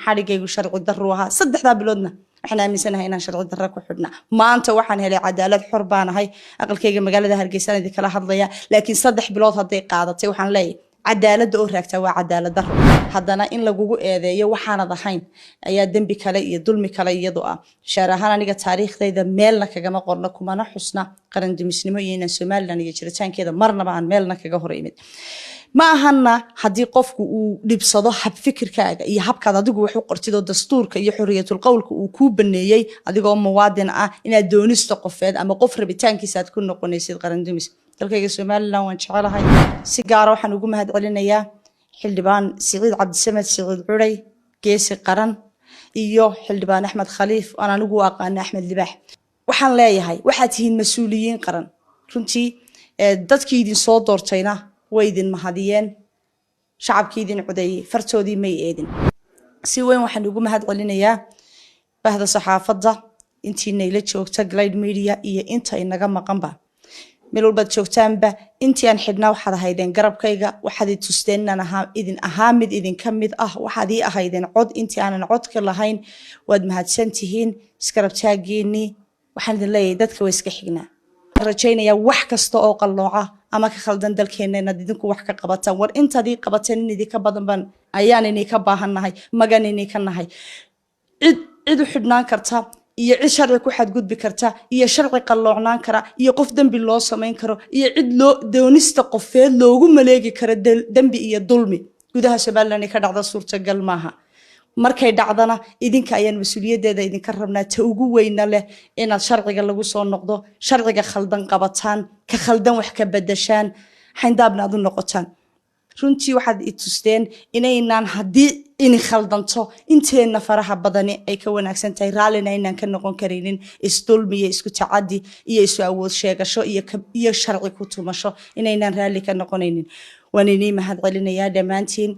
Xadhigaygu sharci darru ahaa. 3-daa biloodna waxaan aaminsanahay inaan sharci darro ku xidhnaa. Maanta waxaan helay cadaalad, xor baan ahay, aqalkayga magaalada Hargeysaan idinkala hadlaya. Laakiin 3 bilood hadday qaadatay, waxaan leeyahay cadaaladda oo raagtaa waa cadaalad darro. Haddana in lagugu eedeeyo waxaanad ahayn ayaa dembi kale iyo dulmi kale iyadu ah. Shaar ahaan aniga taariikhdayda meelna kagama qorno, kumana xusna qarandumisnimo iyo inaan Somaliland iyo jiritaankeeda marnaba aan meelna kaga hor imid. Ma ahana haddii qofku uu dhibsado habfikirkaaga iyo habkaad adigu wax u qortid oo dastuurka iyo xoriyatul qowlka uu kuu baneeyey adigoo muwaadin ah inaad doonista qofeed ama qof rabitaankiisa aad ku noqonaysid qarandumis. Dalkayga Somaliland waan jecelahay. Si gaara waxaan ugu mahad celinayaa Xildhibaan Siciid Cabdisamed Siciid Curay, geesi qaran, iyo Xildhibaan Axmed Khaliif, aan anigu u aqaano Axmed Libaax. Waxaan leeyahay waxaad tihiin mas-uuliyiin qaran. Runtii dadkii idin soo doortayna way idin mahadiyeen, shacabkii idin codeeyey fartoodii may eedin. Si weyn waxaan ugu mahad celinayaa bahda saxaafadda, intiina ila joogta Glide Media iyo inta inaga maqanba, meel walbaad joogtaanba. Intii aan xidhnaa waxaad ahaydeen garabkayga, waxaad i tusteen inaan ahaa idin ahaa mid idinka mid ah, waxaad ii ahaydeen cod intii aanan codka lahayn. Waad mahadsan tihiin iskarab taagiinii. Waxaan idin leeyahay dadka way iska xignaa. Rajaynayaa wax kasta oo qallooca ama ka khaldan dalkeena inaad idinku wax ka qabataan. War intaad ii qabateen in idinka badan baan ayaan idinka baahannahay, magan idinka nahay. Cid cid u xidhnaan karta iyo cid sharci ku xadgudbi karta iyo sharci qalloocnaan kara iyo qof dembi loo samayn karo iyo cid loo doonista qofeed loogu maleegi karo dembi iyo dulmi gudaha Somaliland ay ka dhacda suurtagal maaha. Markay dhacdana idinka ayaan mas-uuliyaddeeda idinka rabnaa, ta ugu weyna leh inaad sharciga lagu soo noqdo, sharciga khaldan qabataan, ka khaldan wax ka bedashaan, xayndaabna aad u noqotaan. Runtii waxaad i tusteen inaynaan haddii ini khaldanto inteenna faraha badani ay ka wanaagsan tahay, raallina aynaan ka noqon karaynin isdulmi iyo isku tacadi iyo isu awood sheegasho iyo sharci ku tumasho inaynaan raalli ka noqonaynin. Waan inii mahad celinayaa dhammaantiin.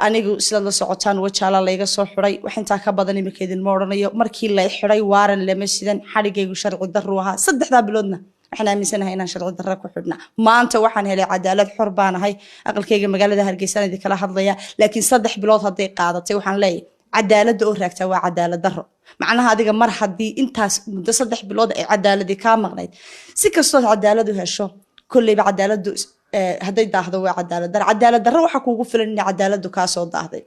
Anigu sidaad la socotaan Wajaala layga soo xiday. Wax intaa ka badan imika idinma odhanayo. Markii lay xiday waaran lama sidan, xadhigaygu sharci darru ahaa. 3-daa biloodna waxaan aaminsanahay inaan sharci darro ku xidhnaa. Maanta waxaan helay cadaalad, xor baan ahay, aqalkayga magaalada Hargeysaan idinkala hadlaya. Laakiin 3 bilood hadday qaadatay, waxaan leeyahay cadaaladda oo raagtaa waa cadaalad darro. Macnaha adiga mar haddii intaas muddo 3 bilood ay cadaaladii kaa maqnayd, si kastood cadaalad u hesho, kolleyba cadaaladdu hadday daahdo waa cadaalad darro. Cadaalad darro waxaa kuugu filan inay cadaaladdu kaa soo daahday.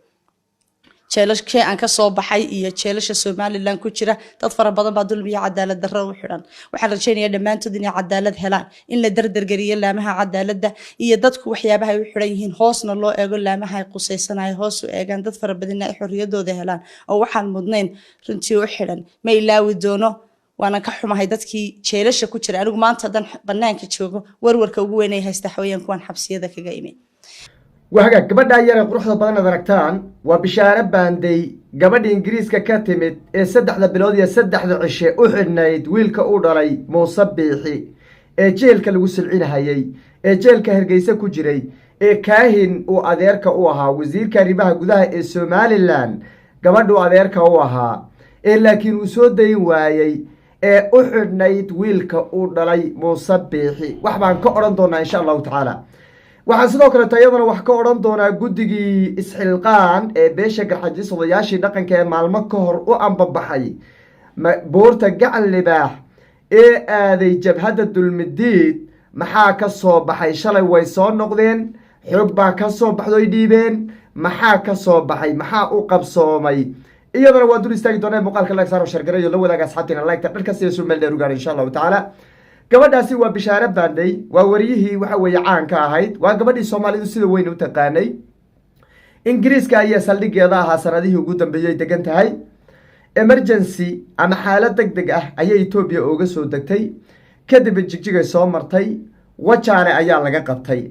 Jeelashkee aan ka soo baxay iyo jeelasha Somaliland ku jira dad fara badan baa dulmi iyo cadaalad darro u xidhan. Waxaan rajaynayaa dhammaantood inay cadaalad helaan, in la dardargeliyo laamaha cadaaladda iyo dadku waxyaabaha ay u xidhan yihiin hoosna loo eego, laamaha ay qusaysanaya hoos u eegaan, dad fara badanna ay xorriyadooda helaan oo waxaan mudnayn runtii u xidhan. Ma ilaawi doono, waanan ka xumahay dadkii jeelasha ku jira. Anigu maanta haddaan banaanka joogo, warwarka ugu weyn ay haysta xawayaan kuwaan xabsiyada kaga imi. Waa hagaag. Gabadhaa yar ee quruxda badan aad aragtaan waa Bishaare Baandey, gabadha Ingiriiska ka timid ee 3-da bilood iyo 3-da cishe u xidhnayd wiilka uu dhalay Muuse Biixi, ee jeelka lagu silcinahayey, ee jeelka Hargeysa ku jiray, ee Kaahin uu adeerka u ahaa, wasiirka arrimaha gudaha ee Somaliland gabadhuu adeerka u ahaa, ee laakiin uu soo dayn waayey, ee u xidhnayd wiilka uu dhalay Muuse Biixi. Wax baan ka odhan doonaa insha Allahu tacaala. Waxaan sidoo kaleeto iyadana wax ka odhan doonaa guddigii isxilqaan ee beesha Garxajis, odayaashii dhaqanka ee maalmo ka hor u ambabaxay buurta Gacan Libaax ee aaday jabhadda Dulmidiid. Maxaa ka soo baxay? Shalay way soo noqdeen, xoog baa ka soo baxdoy dhiibeen. Maxaa ka soo baxay? Maxaa u qabsoomay? Iyadana waa dul istaagi doonaa. Muuqaalka like saaro, share gareeyo, la wadaaga asxaabtiina, like-ta dharka siya meel dheer u gaara insha Allahu tacaala. Gabadhaasi waa Bishaare Baandey, waa wariyihii waxa weeye caanka ahayd, waa gabadhii Soomaalidu sida weyn u taqaanay. Ingiriiska ayaa saldhigeeda ahaa sanadihii ugu dambeeyey degan tahay. Emergency ama xaalad deg deg ah ayay Etoobiya ooga soo degtay, kadib Jigjigay soo martay, Wajaale ayaa laga qabtay.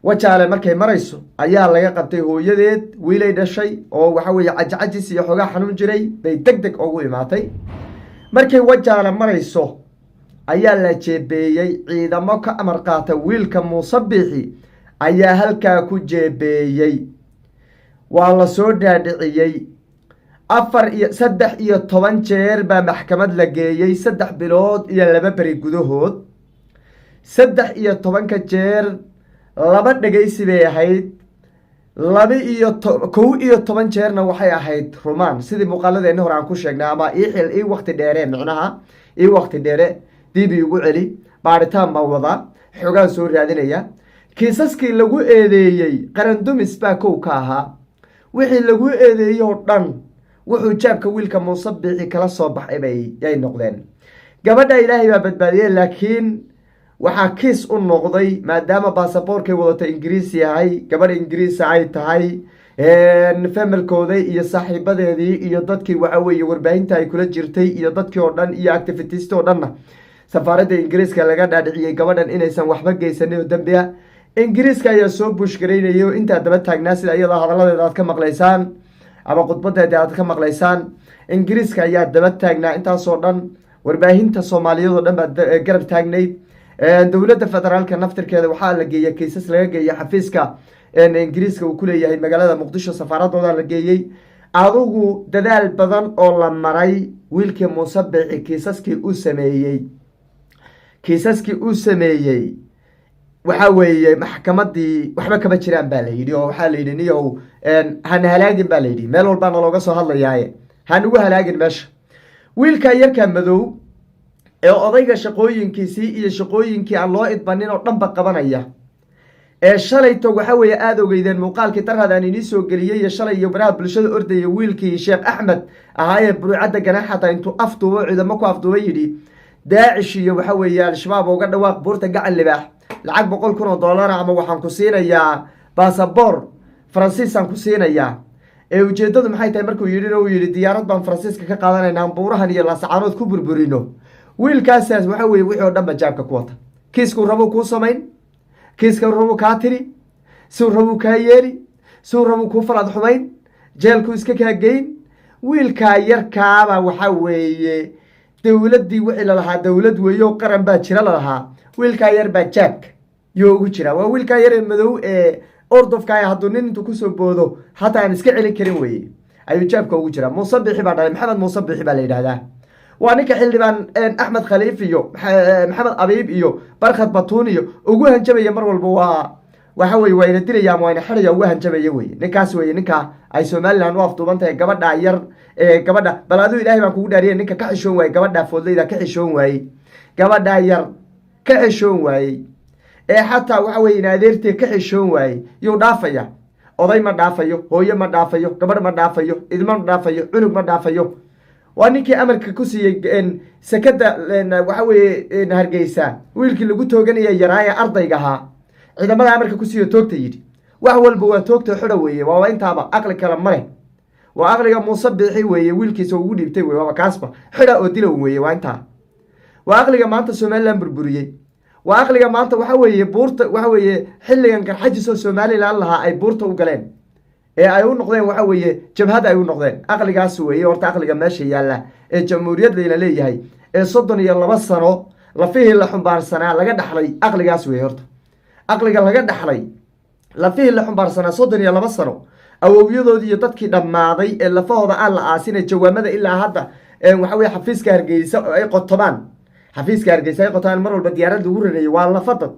Wajaale markay marayso ayaa laga qabtay. Hooyadeed wiilay dhashay oo waxa weeye cajcajis iyo xoogaa xanuun jiray bay deg deg ugu imaatay. Markay Wajaale marayso ayaa la jeebeeyey. Ciidamo ka amar qaata wiilka Muuse Biixi ayaa halkaa ku jeebeeyey, waa la soo dhaadhiciyey. Afar iyo 13 jeer baa maxkamad la geeyey 3 bilood iyo 2 beri gudahood. 13-ka jeer laba dhegaysi bay ahayd. Laba iyo 11 jeerna waxay ahayd rumaan, sidii muuqaaladeeni hore aan ku sheegnay. Ama ii xil, ii waqti dheere, micnaha ii waqti dheere, dib iigu celi, baaritaan baan wadaa, xogaan soo raadinaya. Kiisaskii lagu eedeeyey, qarandumis baa kow ka ahaa. Wixii lagu eedeeyey oo dhan wuxuu jaabka wiilka Muuse Biixi kala soo baxay bay yay noqdeen. Gabadha Ilaahay baa badbaadiyey, laakiin waxaa kiis u noqday, maadaama baasaboorkay wadata Ingiriis yahay, gabadha Ingiriisa ay tahay, familkooda iyo saaxiibadeedii iyo dadkii, waxa weeye, warbaahinta ay kula jirtay iyo dadkii oo dhan iyo activist oo dhanna, safaaradda Ingiriiska laga dhaadhiciyey gabadhan inaysan waxba geysanin oo dembi ah. Ingiriiska ayaa soo push garaynayay oo intaa daba taagnaa, sida iyadoo hadaladeeda aad ka maqlaysaan ama khudbadeeda aad ka maqlaysaan. Ingiriiska ayaa daba taagnaa intaasoo dhan. Warbaahinta Soomaaliyeed oo dhan baa garab taagnayd. Dowladda federaalka naftirkeeda waxaa la geeyey kiisas, laga geeyey xafiiska Ingiriiska uu kuleeyahay magaalada Muqdisho, safaaradooda la geeyey. Adugu dadaal badan oo la maray, wiilkii Muuse Biixi kiisaskii uu sameeyey waxa weeye maxkamadii waxba kama jiraan baa la yidhi. Oo waxaa la yidhi, "Niyow, hana halaagin," baa la yidhi. "Meel walbaana looga soo hadlayaaye, hanugu halaagin meesha." Wiilka yarka madow ee odayga shaqooyinkiisii iyo shaqooyinkii aan loo idbanin oo dhanba qabanaya, ee shalayto, waxa weeye, aada ogeydeen muuqaalkii darhad aan inii soo geliyey iyo shalay iyo baraha bulshada ordaya, wiilkii Sheekh Axmed ahaa ee Burucadda ganaaxata intuu afduubo, ciidamo ku afduuba, yidhi Daacish iyo, waxa weeye, Al-Shabaab uga dhawaaq buurta Gacan Libaax, lacag $100,000 ama waxaan ku siinayaa baasaboor Faransiisaan ku siinayaa. Ee ujeeddadu maxay tahay markuu yidhina, uu yidhi, "Diyaarad baan Faransiiska ka qaadanaynaa aan buurahan iyo Laasacaanood ku burburino." Wiilkaasaas, waxa weye, wixii oo dhan ba jaabka ku wata. Kiiskuu rabuu kuu samayn, kiiska rabuu kaa tiri, siu rabuu kaa yeeli, siu rabuu kuu falaad xumayn, jeelkuu iska kaa geyn. Wiilkaa yarkaaba, waxa weeye, dowladdii wixii lalahaa dowlad weeye oo qaran baa jira lalahaa, wiilkaa yar baa jaabka yuu ugu jiraa. Waa wiilkaa yar ee madow ee ordofka, hadduu nin intuu kusoo boodo hataa aan iska celin karin weye, ayuu jaabka ugu jiraa. Muuse Bixi baa dhalay. Maxamed Muuse Bixi baa la yidhahdaa. Waa ninka xildhibaan Axmed Khaliif iyo Maxamed Abiib iyo Barkhad Batuun iyo ugu hanjabaya mar walba. Waa, waxa weye, waa ina dilaya ama waa ina xidhaya ugu hanjabaya weye. Ninkaas weye ninka ay Somaliland u afduuban tahay. Gabadha yar ee gabadha, bal aduu Ilaahay baan kugu dhaariyay, ninka ka xishoon waayey gabadha foodleyda, ka xishoon waayey gabadha yar, ka xishoon waayey, ee xataa, waxa weye, in adeertee ka xishoon waayey, yuu dhaafaya? Oday ma dhaafayo, hooyo ma dhaafayo, gabadh ma dhaafayo, idma ma dhaafayo, cunug ma dhaafayo. Waa ninkii amarka ku siiyey sekada, waxa weeye, Hargeysa, wiilkii lagu tooganaya yaraaye ardayga ahaa, ciidamada amarka ku siiyo, toogta yidhi. Wax walba waa toogta, xidha weeye. Waaba intaaba, aqli kale ma leh. Waa aqliga Muuse Biixi weeye, wiilkiisa ugu dhiibtay wey. Waaba kaasba, xidha oo dilow weeye. Waa intaa. Waa aqliga maanta Somaliland burburiyey. Waa aqliga maanta, waxa weeye, buurta, waxa weeye, xilligan Garxajis oo Somaliland lahaa ay buurta u galeen ee ay u noqdeen, waxa weeye, jabhad ay u noqdeen. Aqligaas weeye horta aqliga meesha yaalla ee jamhuuriyad layna leeyahay ee 32 sano lafihii la xumbaarsanaa laga dhaxlay. Aqligaas weeye horta aqliga laga dhaxlay lafihii la xumbaarsanaa 32 sano, awowyadoodii iyo dadkii dhammaaday ee lafahooda aan la aasinay, jawaamada ilaa hadda, waxa weye, xafiiska Hargeysa oo ay qotomaan, xafiiska Hargeysa ay qotomaan, mar walba diyaarad lagu rareeyey, waa lafadad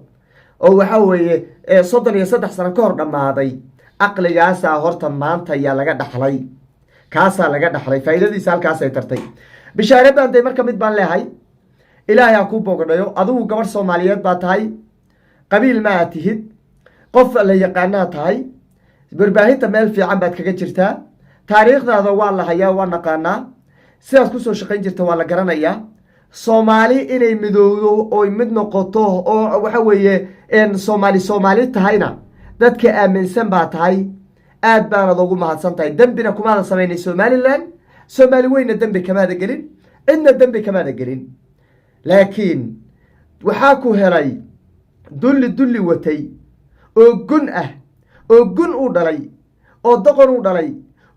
oo, waxa weeye, 33 sano ka hor dhammaaday. Aqligaasaa horta maanta ayaa laga dhaxlay, kaasaa laga dhaxlay. Faa'iidadiisa halkaasay tartay. Bishaare Baanday marka mid baan leehay: Ilaahay ha kuu boogdhayo. Adigu gabadh Soomaaliyeed baa tahay, qabiil ma aad tihid, qof la yaqaanaa tahay, warbaahinta meel fiican baad kaga jirtaa, taariikhdaada waa la hayaa, waa naqaanaa, sidaad kusoo shaqayn jirta waa la garanayaa. Soomaali inay midowdo oy mid noqoto oo, waxa weeye, Soomaali Soomaali tahayna dadka aaminsan baa tahay. Aad baanad ugu mahadsan tahay. Dembina kumaada samaynay Somaliland, Soomaali weyna dembi kamaada gelin, cidna dembi kamaada gelin. Laakiin waxaa ku helay dulli dulli watay oo gun ah, oo gun u dhalay, oo doqon u dhalay,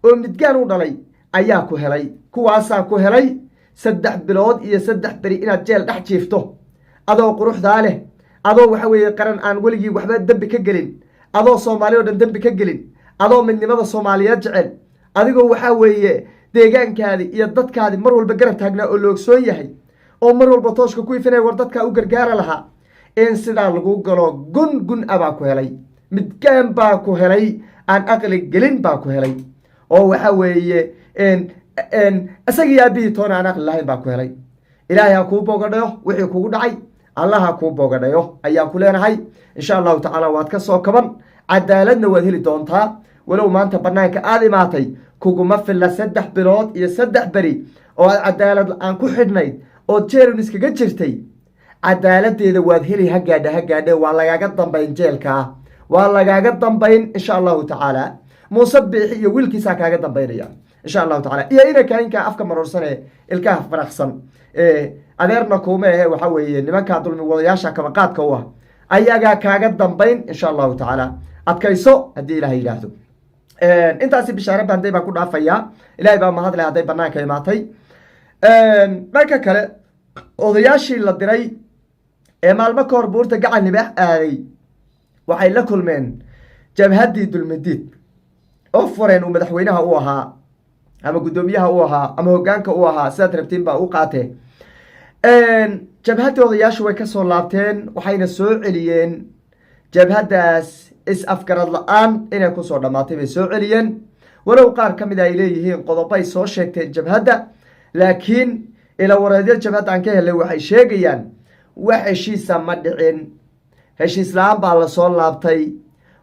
oo midgaan u dhalay ayaa ku helay. Kuwaasaa ku helay. 3 bilood iyo 3 beri inaad jeel dhex jiifto, adoo quruxdaa leh, adoo, waxa weeye, qaran aan weligii waxba dembi ka gelin, adoo Soomaali oo dhan dembi ka gelin, adoo midnimada Soomaaliyeed jecel, adigoo, waxaa weeye, deegaankaadi iyo dadkaadi mar walba garab taagnaa oo la ogsoon yahay, oo mar walba tooshka ku ifinaya, war dadkaa u gargaara lahaa, in sidaa lagu galo. Gun gun a baa ku helay, midgaan baa ku helay. Aan aqli gelin baa ku helay, oo waxa weeye isagii aabihii toona aan aqli lahayn baa ku helay. Ilaahay ha kuu boogadhayo wixii kugu dhacay, Allah ha kuu boogadhayo ayaan ku leenahay. Insha Allahu tacaala waad ka soo kaban, cadaaladna waad heli doontaa. Walow maanta banaanka aada imaatay, kuguma filla 3 bilood iyo 3 beri oo aad cadaalad la-aan ku xidhnayd ood jeelun iskaga jirtay. Cadaaladeeda waad heli, ha gaadha, ha gaadhe. Waa lagaaga dambayn jeelkaa, waa lagaaga dambayn insha Allahu tacaala. Muuse Biixi iyo wiilkiisaa kaaga dambaynaya insha Allahu tacala, iyo inanka inkaa afka maroorsan ee ilkaha faraqsan adeerna kuuma ahe. Waxa weeye nimankaa dulmi wadayaasha kabaqaadka u ah ayagaa kaaga dambayn insha Allahu tacaala. Adkayso haddii Ilahay yidhaahdo. Intaasi Bishaare Banday baan ku dhaafayaa. Ilahay baa mahadle hadday banaanka imaatay. Dhanka kale, odayaashii la diray ee maalmo ka hor buurta Gacan Libaax aaday waxay la kulmeen jabhaddii Dulmidiid oo fureen uu madaxweynaha u ahaa ama guddoomiyaha u ahaa ama hoggaanka u ahaa, sidaad rabtiin baa u qaatee. Jabhaddii odayaashu way kasoo laabteen, waxayna soo celiyeen jabhaddaas is-afgarad la-aan inay kusoo dhammaatay bay soo celiyeen. Walow qaar ka mid a ay leeyihiin qodobay soo sheegteen jabhadda, laakiin ila wareedyo jabhadda aan ka helay waxay sheegayaan wax heshiisa ma dhicin, heshiis la-aan baa lasoo laabtay.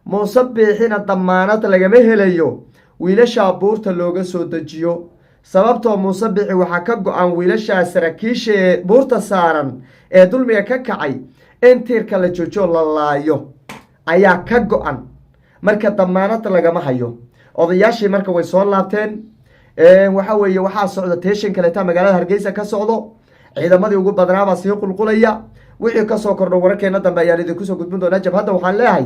Muuse Biixina damaanad lagama helayo wiilashaa buurta looga soo dejiyo, sababtoo Muuse Biixi waxaa ka go-an wiilashaa saraakiisha ee buurta saaran ee dulmiga ka kacay in tiirka la joojo la laayo ayaa ka go-an. Marka damaanad lagama hayo. Odayaashii marka way soo laabteen. Waxa weeye waxaa socda tension kaleeta magaalada Hargeysa ka socdo, ciidamadii ugu badnaabaa sii qulqulaya. Wixii kasoo kordho wararkeena dambe ayaan idinku soo gudbin doonaa. Jabhadda waxaan leeyahay,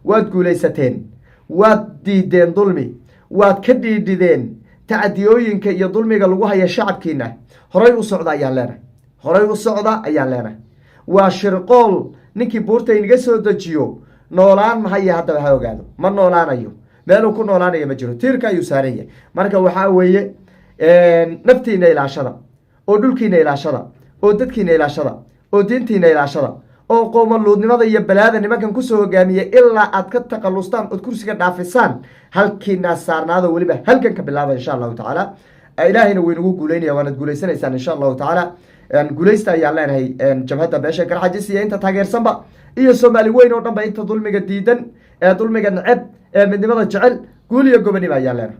waad guulaysateen, waad diideen dulmi, waad ka dhiidhideen tacdiyooyinka iyo dulmiga lagu haya shacabkiina. Horay u socda ayaan leenahay, horay u socda ayaan leenahay. Waa shirqool. Ninkii buurta inaga soo dejiyo noolaan mahaya, haddaba ha ogaado, ma noolaanayo. Meeluu ku noolaanayo ma jiro, tiirka ayuu saaran yahay. Marka waxaa weeye naftiina ilaashada, oo dhulkiina ilaashada, oo dadkiina ilaashada, oo diintiina ilaashada, oo qoomaluudnimada iyo balaada nimankan kusoo hogaamiyey ilaa aad ka takhalustaan ood kursiga dhaafisaan, halkiinaa saarnaado, weliba halkan ka bilaaba insha Allahu tacaala. Ilaahayna waynagu guuleynaya, waanad guuleysanaysaan insha Allahu tacaala. Guuleysta ayaan leenahay jabhadda beesha Garxajis iyo inta taageersanba iyo Soomaali weyn oo dhan ba, inta dulmiga diidan ee dulmiga neceb ee midnimada jecel. Guul iyo gobonimo ayaan leenahay.